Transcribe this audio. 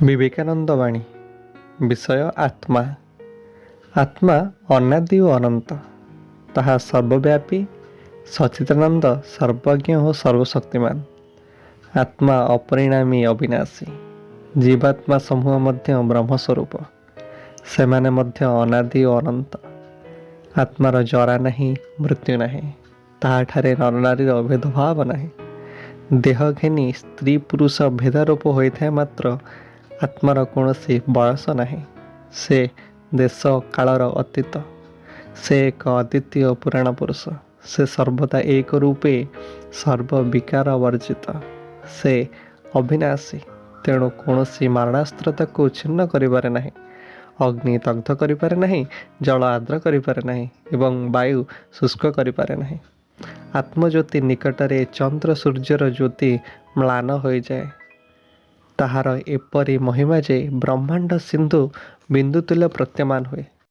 ବିବେକାନନ୍ଦ ବାଣୀ। ବିଷୟ ଆତ୍ମା। ଆତ୍ମା ଅନାଦି ଓ ଅନନ୍ତ। ତାହା ସର୍ବବ୍ୟାପୀ, ସଚ୍ଚିଦାନନ୍ଦ, ସର୍ବଜ୍ଞ ଓ ସର୍ବଶକ୍ତିମାନ। ଆତ୍ମା ଅପରିଣାମୀ, ଅବିନାଶୀ। ଜୀବାତ୍ମା ସମୂହ ମଧ୍ୟ ବ୍ରହ୍ମସ୍ୱରୂପ। ସେମାନେ ମଧ୍ୟ ଅନାଦି ଓ ଅନନ୍ତ। ଆତ୍ମାର ଜରା ନାହିଁ, ମୃତ୍ୟୁ ନାହିଁ। ତାହାଠାରେ ନରନାରୀର ଭେଦଭାବ ନାହିଁ। ଦେହ ଘେନି ସ୍ତ୍ରୀ ପୁରୁଷ ଭେଦାରୋପ ହୋଇଥାଏ, ମାତ୍ର ଆତ୍ମାର କୌଣସି ବୟସ ନାହିଁ। ସେ ଦେଶ କାଳର ଅତୀତ। ସେ ଏକ ଅଦ୍ୱିତୀୟ ପୁରାଣ ପୁରୁଷ। ସେ ସର୍ବଦା ଏକ ରୂପେ ସର୍ବବିକାର ବର୍ଜିତ। ସେ ଅବିନାଶୀ। ତେଣୁ କୌଣସି ମାରଣାସ୍ତ୍ର ତାକୁ ଛିନ୍ନ କରିପାରେ ନାହିଁ, ଅଗ୍ନି ଦଗ୍ଧ କରିପାରେ ନାହିଁ, ଜଳ ଆର୍ଦ୍ର କରିପାରେ ନାହିଁ ଏବଂ ବାୟୁ ଶୁଷ୍କ କରିପାରେ ନାହିଁ। ଆତ୍ମଜ୍ୟୋତି ନିକଟରେ ଚନ୍ଦ୍ର ସୂର୍ଯ୍ୟର ଜ୍ୟୋତି ମ୍ଳାନ ହୋଇଯାଏ। ତାହାର ଏପରି ମହିମା ଯେ ବ୍ରହ୍ମାଣ୍ଡ ସିନ୍ଧୁ ବିନ୍ଦୁତୁଲ୍ୟ ପ୍ରତୀୟମାନ ହୁଏ।